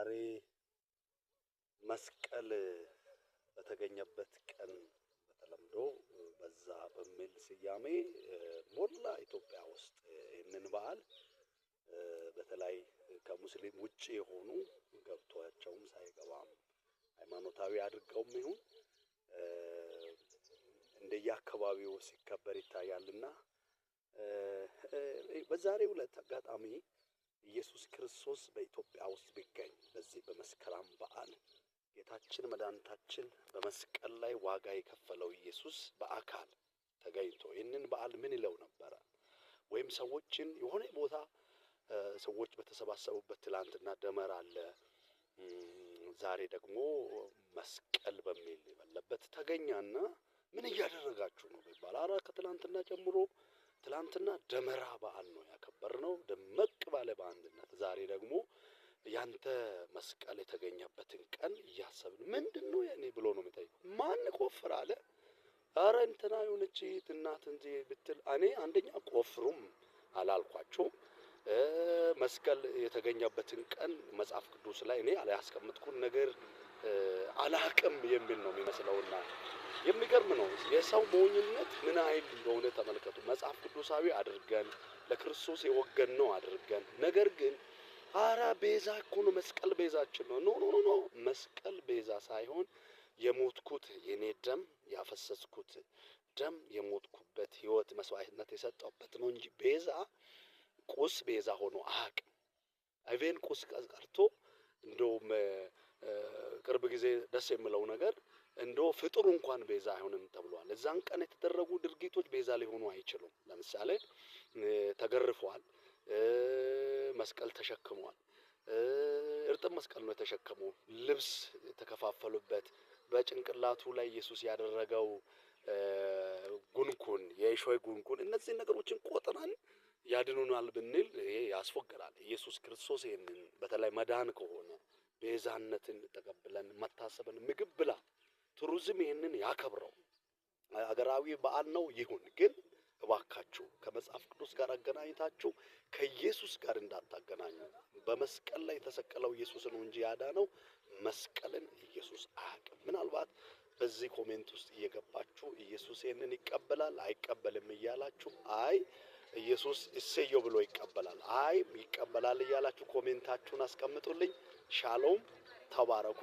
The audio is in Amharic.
ዛሬ መስቀል በተገኘበት ቀን በተለምዶ በዛ በሚል ስያሜ ሞላ ኢትዮጵያ ውስጥ ይህንን በዓል በተለይ ከሙስሊም ውጭ የሆኑ ገብቷቸውም ሳይገባም ሃይማኖታዊ አድርገውም ይሁን እንደየአካባቢው ሲከበር ይታያልና፣ በዛሬው ዕለት አጋጣሚ ኢየሱስ ክርስቶስ በኢትዮጵያ ውስጥ ቢገኝ፣ በዚህ በመስከረም በዓል ጌታችን መድኃኒታችን በመስቀል ላይ ዋጋ የከፈለው ኢየሱስ በአካል ተገኝቶ ይህንን በዓል ምን ይለው ነበረ? ወይም ሰዎችን የሆነ ቦታ ሰዎች በተሰባሰቡበት ትላንትና ደመራ አለ፣ ዛሬ ደግሞ መስቀል በሚል ባለበት ተገኛና ምን እያደረጋችሁ ነው ቢባል፣ አረ ከትላንትና ጀምሮ ትላንትና ደመራ በዓል ነው ያከበርነው ደመቅ ባለ በአንድነት፣ ዛሬ ደግሞ ያንተ መስቀል የተገኘበትን ቀን እያሰብን ምንድን ነው የኔ ብሎ ነው የሚጠይቀው። ማን ቆፍር አለ? አረ እንትና የሆነች እናት እንጂ ብትል እኔ አንደኛ ቆፍሩም አላልኳቸውም። መስቀል የተገኘበትን ቀን መጽሐፍ ቅዱስ ላይ እኔ አላስቀምጥኩን ነገር አላቅም የሚል ነው የሚመስለውና የሚገርም ነው። የሰው ሞኝነት ምን ያህል እንደሆነ ተመልከቱ። መጽሐፍ ቅዱሳዊ አድርገን ለክርስቶስ የወገን ነው አድርገን፣ ነገር ግን አረ ቤዛ እኮ ነው፣ መስቀል ቤዛችን ነው። No, no, no, no፣ መስቀል ቤዛ ሳይሆን የሞትኩት የኔ ደም፣ ያፈሰስኩት ደም፣ የሞትኩበት ህይወት መስዋዕትነት የሰጠሁበት ነው እንጂ ቤዛ ቁስ ቤዛ ሆኖ አያውቅም። Even ቁስ ቀርቶ እንደውም ቅርብ ጊዜ ደስ የሚለው ነገር እንደው ፍጡር እንኳን ቤዛ አይሆንም ተብሏል። እዛን ቀን የተደረጉ ድርጊቶች ቤዛ ሊሆኑ አይችሉም። ለምሳሌ ተገርፏል፣ መስቀል ተሸክሟል። እርጥብ መስቀል ነው የተሸከመው። ልብስ የተከፋፈሉበት፣ በጭንቅላቱ ላይ ኢየሱስ ያደረገው ጉንጉን፣ የእሾህ ጉንጉን፣ እነዚህን ነገሮችን ቆጥረን ያድኑናል ብንል ይሄ ያስፎግራል። ኢየሱስ ክርስቶስ ይሄንን በተለይ መዳን ከሆነ ቤዛነትን ተቀብለን መታሰብን ምግብ ብላ ቱሪዝም ይሄንን ያከብረው፣ ሀገራዊ በዓል ነው ይሁን። ግን እባካችሁ ከመጽሐፍ ቅዱስ ጋር አገናኝታችሁ ከኢየሱስ ጋር እንዳታገናኙ። በመስቀል ላይ የተሰቀለው ኢየሱስ ነው እንጂ ያዳነው መስቀልን ኢየሱስ አያውቅም። ምናልባት በዚህ comment ውስጥ እየገባችሁ ኢየሱስ ይሄንን ይቀበላል አይቀበልም እያላችሁ፣ አይ ኢየሱስ እሰየው ብሎ ይቀበላል፣ አይ ይቀበላል እያላችሁ comment ኣችሁን አስቀምጡልኝ። ሻሎም፣ ተባረኩ።